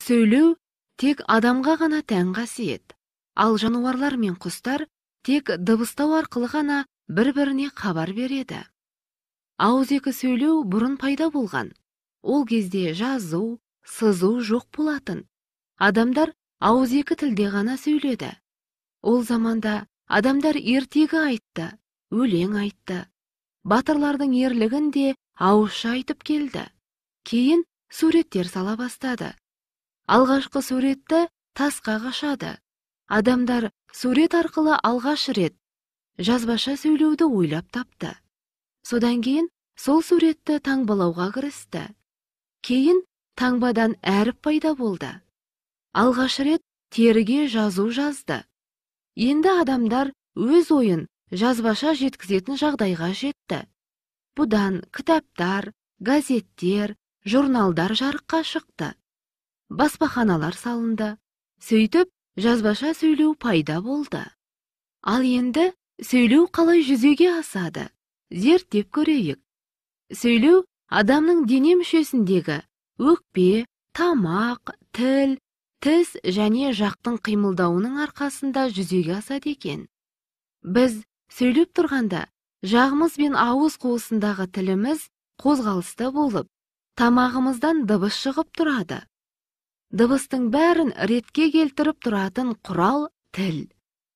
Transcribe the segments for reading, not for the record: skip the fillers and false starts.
Сөйлеу тек адамға ғана тән қасиет. Ал жануарлар мен құстар тек дыбыстау арқылы ғана бір-біріне хабар береді. Ауызекі сөйлеу бұрын пайда болған. Ол кезде жазу, сызу жоқ болатын. Адамдар ауызекі тілде ғана сөйледі. Ол заманда адамдар ертегі айтты, өлең айтты. Батырлардың ерлігін де ауызша айтып келді. Кейін суреттер сала бастады. Алғашқы суретті тасқа қашады. Адамдар сурет арқылы алғаш рет жазбаша сөйлеуді ойлап тапты. Содан кейін сол суретті таңбалауға кірісті. Кейін таңбадан әріп пайда болды. Алғаш рет теріге жазу жазды. Енді адамдар өз ойын жазбаша жеткізетін жағдайға жетті. Бұдан кітаптар, газеттер, журналдар жарыққа шықты. Баспаханалар салынды. Сөйтіп, жазбаша сөйлеу пайда болды. Ал енді сөйлеу қалай жүзеге асады? Зерттеп көрейік. Сөйлеу адамның дене мүшесіндегі өкпе, тамақ, тіл, тіс және жақтың қимылдауының арқасында жүзеге асады екен. Біз сөйлеп тұрғанда жағымыз бен ауыз қуысындағы тіліміз қозғалыста болып, тамағымыздан дыбыс шығып тұрады. Дыбыстың бәрін ретке келтіріп тұратын құрал тіл.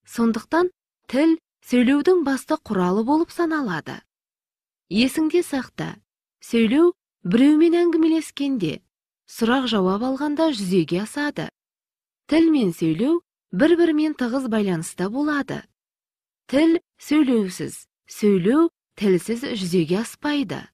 Сондықтан тіл сөйлеудің басты құралы болып саналады. Есіңде сақта, сөйлеу біреумен әңгімелескенде, сұрақ-жауап алғанда жүзеге асады. Тіл мен сөйлеу бір-бірімен тығыз байланыста болады. Тіл сөйлеусіз, сөйлеу тілсіз жүзеге аспайды.